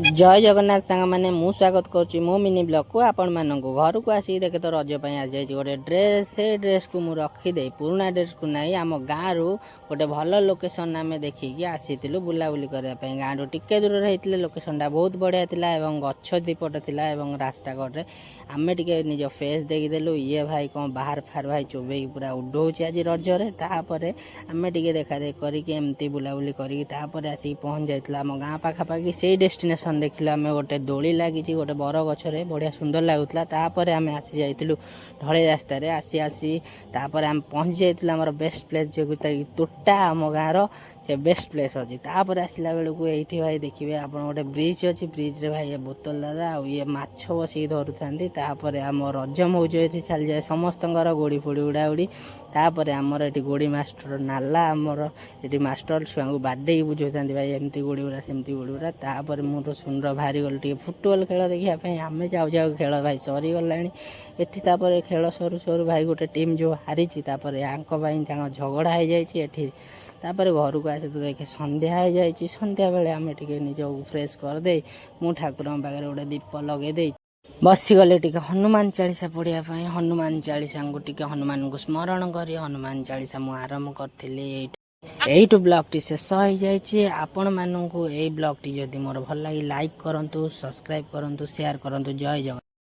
ଜୟ ଜଗନ୍ନାଥ ସାଙ୍ଗମାନେ, ମୁଁ ସ୍ୱାଗତ କରୁଛି ମୋ ମିନି ବ୍ଲଗ୍କୁ ଆପଣମାନଙ୍କୁ। ଘରକୁ ଆସିକି ଦେଖେ ତ ରଜ ପାଇଁ ଆସିଯାଇଛି ଗୋଟେ ଡ୍ରେସ୍। ସେ ଡ୍ରେସ୍କୁ ମୁଁ ରଖିଦେଇ, ପୁରୁଣା ଡ୍ରେସ୍କୁ ନେଇ ଆମ ଗାଁରୁ ଗୋଟେ ଭଲ ଲୋକେସନ୍ ଆମେ ଦେଖିକି ଆସିଥିଲୁ ବୁଲାବୁଲି କରିବା ପାଇଁ। ଗାଁରୁ ଟିକେ ଦୂରରେ ହେଇଥିଲେ, ଲୋକେସନ୍ଟା ବହୁତ ବଢ଼ିଆ ଥିଲା ଏବଂ ଗଛ ଦିପଟ ଥିଲା ଏବଂ ରାସ୍ତା କଡ଼ରେ ଆମେ ଟିକେ ନିଜ ଫେସ୍ ଦେଖିଦେଲୁ। ଇଏ ଭାଇ କ'ଣ ବାହାର ଫାର ଭାଇ ଚୋବେଇକି ପୁରା ଉଡ଼ଉଛି ଆଜି ରଜରେ। ତାପରେ ଆମେ ଟିକେ ଦେଖାଦେଖି କରିକି, ଏମିତି ବୁଲାବୁଲି କରିକି, ତାପରେ ଆସିକି ପହଞ୍ଚି ଯାଇଥିଲୁ ଆମ ଗାଁ ପାଖାପାଖି। ସେଇ ଡେଷ୍ଟିନେସନ୍ ଦେଖିଲୁ ଆମେ, ଗୋଟେ ଦୋଳି ଲାଗିଛି ଗୋଟେ ବର ଗଛରେ, ବଢ଼ିଆ ସୁନ୍ଦର ଲାଗୁଥିଲା। ତାପରେ ଆମେ ଆସି ଯାଇଥିଲୁ ଢଳେଇ ରାସ୍ତାରେ ଆସି ଆସି, ତାପରେ ଆମେ ପହଞ୍ଚି ଯାଇଥିଲୁ ଆମର ବେଷ୍ଟ ପ୍ଲେସ୍, ଯେଉଁଟାକି ତୋଟା, ଆମ ଗାଁର ସେ ବେଷ୍ଟ ପ୍ଲେସ୍ ଅଛି। ତାପରେ ଆସିଲା ବେଳକୁ ଏଇଠି ଭାଇ ଦେଖିବେ ଆପଣ, ଗୋଟେ ବ୍ରିଜ୍ ଅଛି। ବ୍ରିଜ୍ରେ ଭାଇ ଏ ବୋତଲ ଦାଦା ଆଉ ଇଏ ମାଛ ବସିକି ଧରୁଥାନ୍ତି। ତାପରେ ଆମ ରଜ ମଉଜ ଏଠି ଚାଲିଯାଏ, ସମସ୍ତଙ୍କର ଗୋଡ଼ି ଫୋଡ଼ି ଉଡ଼ାଉଡ଼ି। ତାପରେ ଆମର ଏଠି ଗୋଡ଼ି ମାଷ୍ଟର ନାଲା, ଆମର ଏଠି ମାଷ୍ଟର ଛୁଆଙ୍କୁ ବାଡ଼େଇକି ବୁଝାଉଥାନ୍ତି, ଭାଇ ଏମିତି ଗୋଡ଼ି ଉଡ଼ା, ସେମିତି ଗୋଡ଼ି ଉଡ଼ା। ତାପରେ ମୁଁ ତ ସୁନ୍ଦର ବାହାରି ଗଲୁ ଟିକେ ଫୁଟବଲ ଖେଳ ଦେଖିବା ପାଇଁ। ଆମେ ଯାଉ ଯାଉ ଖେଳ ଭାଇ ସରିଗଲାଣି ଏଠି। ତାପରେ ଖେଳ ସରୁ ସରୁ ଭାଇ ଗୋଟେ ଟିମ୍ ଯେଉଁ ହାରିଛି, ତାପରେ ୟାଙ୍କ ପାଇଁ ତାଙ୍କ ଝଗଡ଼ା ହେଇଯାଇଛି ଏଠି। ତାପରେ ଘରକୁ ଆସି ତ ଦେଖେ ସନ୍ଧ୍ୟା ହେଇଯାଇଛି। ସନ୍ଧ୍ୟାବେଳେ ଆମେ ଟିକେ ନିଜକୁ ଫ୍ରେଶ୍ କରିଦେଇ, ମୁଁ ଠାକୁରଙ୍କ ପାଖରେ ଗୋଟେ ଦୀପ ଲଗେଇ ଦେଇ ବସିଗଲେ ଟିକେ ହନୁମାନ ଚାଳିଶା ପଢ଼ିବା ପାଇଁ। ହନୁମାନ ଚାଳିଶାଙ୍କୁ ଟିକେ ହନୁମାନଙ୍କୁ ସ୍ମରଣ କରି ହନୁମାନ ଚାଳିଶା ମୁଁ ଆରମ୍ଭ କରିଥିଲି। ଏଇଠୁ ଏଇଠୁ ବ୍ଲଗ୍ଟି ଶେଷ ହେଇଯାଇଛି। ଆପଣମାନଙ୍କୁ ଏଇ ବ୍ଲଗ୍ଟି ଯଦି ମୋର ଭଲ ଲାଗେ, ଲାଇକ୍ କରନ୍ତୁ, ସବସ୍କ୍ରାଇବ୍ କରନ୍ତୁ, ସେୟାର କରନ୍ତୁ। ଜୟ ଜଗନ୍ନାଥ।